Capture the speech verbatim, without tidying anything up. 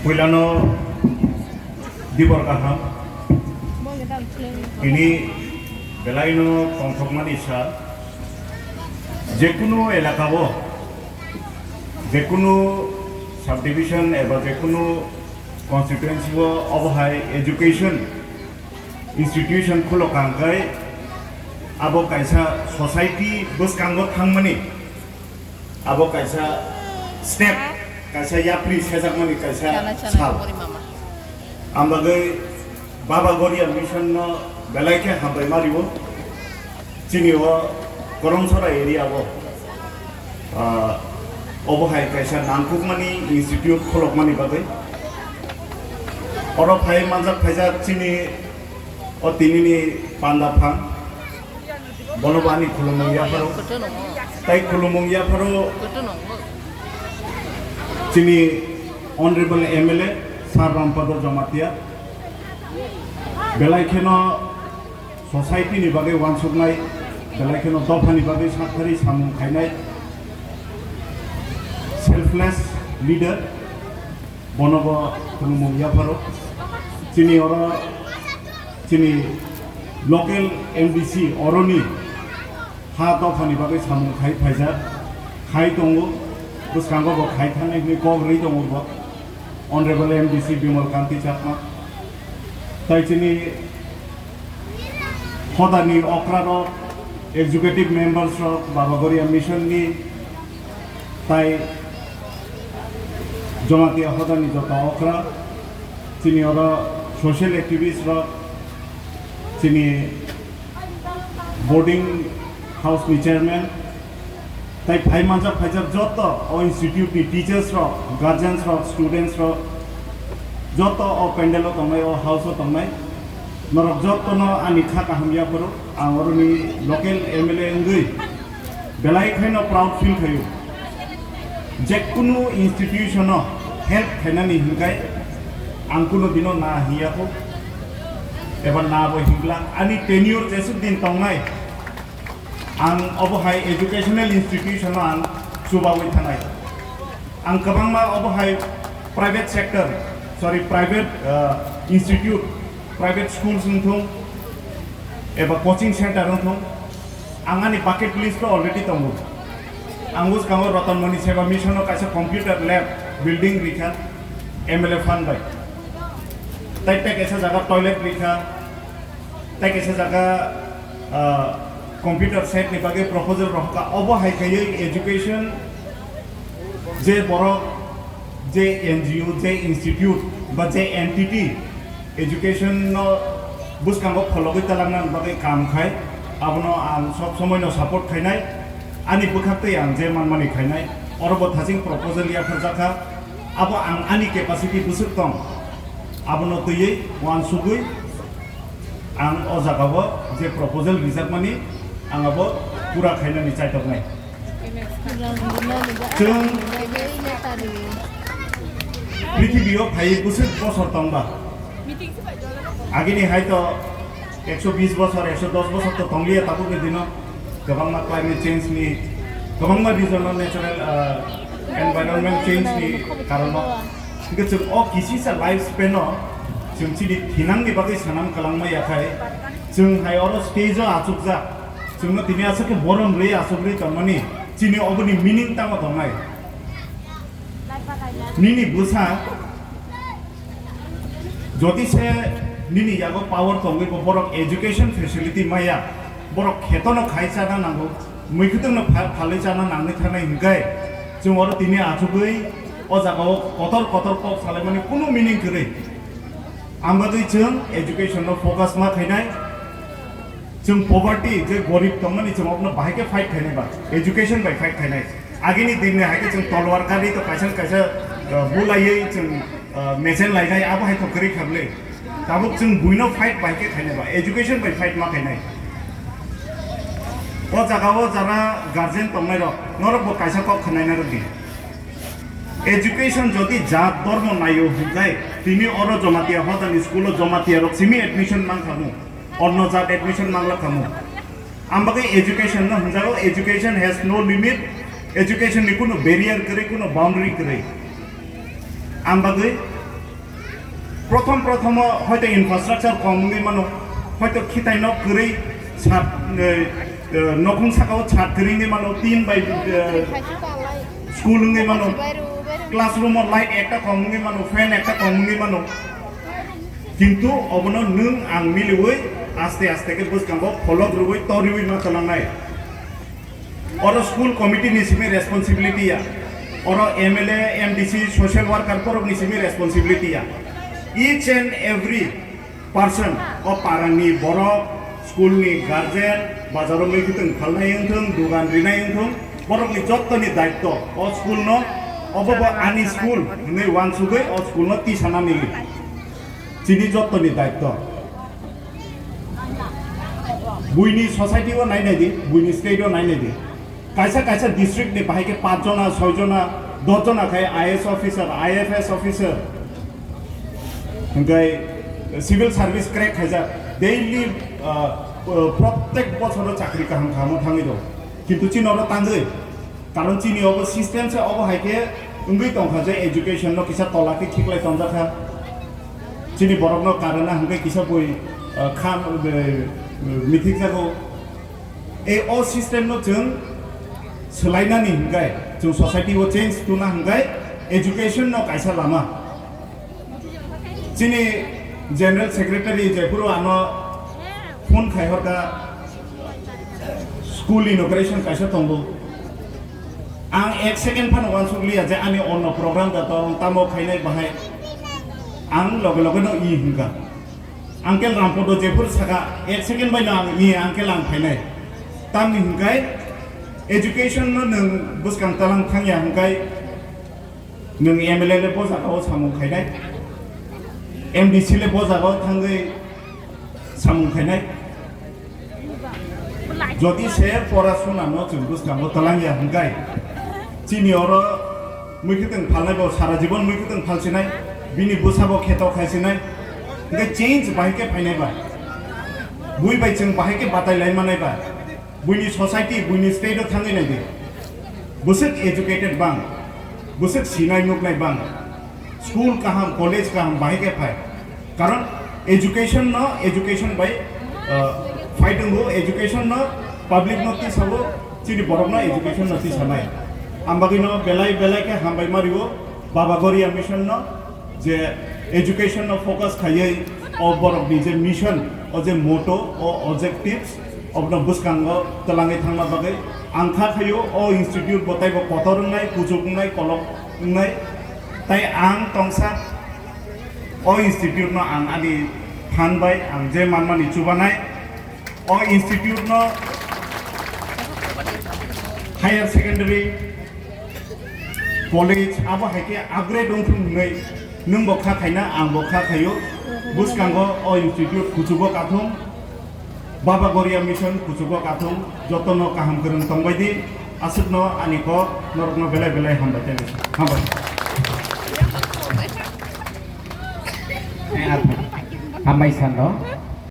Puilano dibor kaham. Ini belaino tongthokmani sal. Jekunu elakao, jekunu subdivision eba jekunu constituency o obo hai education institution khulo kangkai abo kaisa society bwskango thangmani. Abo kaisa step, kaisa yapri sejakmani kaisa sal. Ang bagwi Baba Goria Mission no belai khe hambai ma rio. Chini o Koromsora area o, ah, obo hai kaisa nangkukmani institute kholokmani bagwi. Oro phai manjak phaijak chini o tinini panda phang. Bono bo ani khulumung yapharo. Tai khulumung yapharo chini Honorable M L A Sir Rampada Jamatia. Belai kheno society ni bagwi wansuknai, belai kheno dopha ni bagwi sakthari samung khainai selfless leader. Bono bo khulumung yapharo. Chini oro, chini local M D C oroni ha dophani bagwi samung khai phaijak, khai tongo, bwskango bo khai thangwi hwnwi kok rwi tongo bo, Honorable M D C Bimal Kanti Chakma. Tai chini hodani okra rok, executive members rok, Baba Goria Mission ni tai Jamatia hodani joto okra, chini oro social activist rok, chini boarding house ni chairman, tai phai manjak phaijak joto o institute ni teachers rok, guardians rok, students rok, joto o pandal o tongnai, o house o tongnai, norok joto no ani kha kaham yaphuru. Ang oroni local M L A wngwi belai khaino proud feel khaio. Jekunu institution o help khainani hinkai ang kunu dino na hiya kho eba na bo hingla ani tenure jesuk din tongnai. Ang obo hai educational institution o ang chubawi thanai. Ang kwbangma obo hai private sector, sorry, private, uh, institute, private schools wngthung, eba coaching center wngthung, ang ani bucket list o already tongo. Ang bwskango Ratan Moni Seva Mission o kaisa computer lab building rikha M L A fund bai. Tai, tai kaisa jaga toilet rikha, tai kaisa jaga, ah, computer set ni bagwi proposal rohorkha. Obo hai khaiwi education je borok, je N G O, je institute ba je entity education no bwskango phologwi talangna bagwi kam khai, abono ang sob somoi no support khainai. Ani bwkhak tei ang je manmani khainai, oro bo thaching proposal yapharjakha. Abo ang ani capacity bwswk tong, abono twiwi uansugwi ang o jagao je proposal rijakmani, ang abo pura khainani chaitoknai. Chwng prithibio phaiwi bwswk bosor tongba, agini hai to ekso bis bosor, ekso dos bosor to tongliya tabukni dino. Kwbangma climate change ni, kwbangma regional natural, ah, environment change ni karono. Hingke chwng o kisisa life span o chwng chini thinang ni bagwi sanam kwlangma yakhai, chwng hai oro stage o achukjak, chwngno tini aswk khe borom rwi achugwi tongmani, chini oboni meaning tamo tongnai? Nini bwsa jodi se nini yago power tongwi bo borok education facility maya, borok kheto no khai chana nango, mui khwtwng no pha-, phalwi chana nangwi thanai hwnkhe, chwng oro tini achugwi o jaga o kotor kotor kok salaimani kunu meaning kwrwi. Ang bagwi chwng education no focus ma khainai. Chwng poverty je gorib tongmani chwng okno bahai khe fight khainai ba, education bai fight khainai. Agini din ni hai khe chwng tolwar kari to kaisa kaisa, uh, bulaiwi chwng, uh, mechen lainai abo hai to kwrwi kha bwle. Tabuk chwng buino fight bai khe khainai ba, education bai fight ma khainai. O jaga o jara guardian tongnai rok norok bo kaisa kok khwnai narwk di. Education jodi jat dormo naio hwnkhe tini oro Jamatia hodani school o Jamatia rok simi admission mang khamu. Onno jat admission mangla khamu. Ang bagwi education no hwnjago, education has no limit, Education ni kuno barrier kwrwi, kuno boundary kwrwi. Ang bagwi prothom prothomo hoito infrastructure kom wngwi mano, hoito khitai nok kwrwi sat, eh, eh, nokhung sakao sat kwrwi wngwi mano, tin bai, eh, school wngwi mano, classroom o light ekta kom wngwi mano, fan ekta kom wngwi mano. Kintu obono nwng ang miliwi aste aste khe bwskango pholok rwui toriui ma twlangnai. Oro school committee ni simi responsibility ya. Oro M L A, M D C, social worker borok ni simi responsibility ya. Each and every person o parani borok, school ni guardian, bazaro mui khitwng phalnai wngthung, dugan rinai wngthung, borok ni jotto ni daitto o school no, obo bo ani school hinwi wansugwi o school no tisanani chini jotto ni daitto. Buini society o nainai di, buini state o nainai di. Kaisa kaisa district ni bahai khe paanch jona, soi jona, dos jona khai I A S officer, I F S officer, hingkai civil service crack khaijak, daily, ah, ah, prottek bochoro chakri kaham kaham o thangwi do. Kintu chini oro tangwi, karon chini obo system se obo hai khe wngwi tongkha je education no kisa tola khe khiklai tongjak kha. Chini borok no karana hingkai kisa bui, ah, kham, eh, mithik jago. E o system no chwng swlainani hingkai, chwng society o change tuna hingkai, education no kaisa lama. Chini general secretary jephuru ano phone khai horka, school inauguration kaisa tongo. Ang ek second phano wansuk liya je ani onno program da tong tamo khainai bahai. Ang loge loge no i hingka. Uncle Rampodo jephuru saka, ek second bai no ang i uncle ang phainai. Tamni hingkai education no nwng bwskang talang thangya hingkai nwng M L A le bo jaga o samung khainai. M D C le bo jaga o thangwi samung khainai. Jodi se pora suna no chwng bwskango twlangya hingkai, chini oro muikhwtwng phalnai bo sara jibon muikhwtwng phalsinai, bini bwsa bo kheto khaisinai, hingke change bahai khe phainai ba, bui bai chwng bahai khe batai lai manai ba, buini society, buini state o thangwi nai di, bwswk educated bang, bwswk sinai nuknai bang, school kaham, college kaham bahai khe phai. Karon education no, education bai, uh, fighting bo, education no, public no tisabo, chini borok no education no tisanai. Ambagwi no belai belai khe hambai mario, Baba Goria Mission no, je education no focus khaiwi o borok ni je mission, o je motto, o objectives, obono bwskango twlangwi thangna bagwi ang kha khaio o institute bo taibo kotor wngnai, kuchuk wngnai, kolok wngnai. Tai ang tongsa o institute no ang ani phan bai ang je manmani chubanai o institute no higher secondary college abo hai khe upgrade wngthung hwnwi nwng bo kha khaina ang bo kha khaio. Bwskango o institute kuchugo kathung, Baba Goria Mission kuchugo kathung, jotono kaham kwrwng tongbai di. Aswkno ani kok norokno belai belai hambai tei hambai. Hambai sano.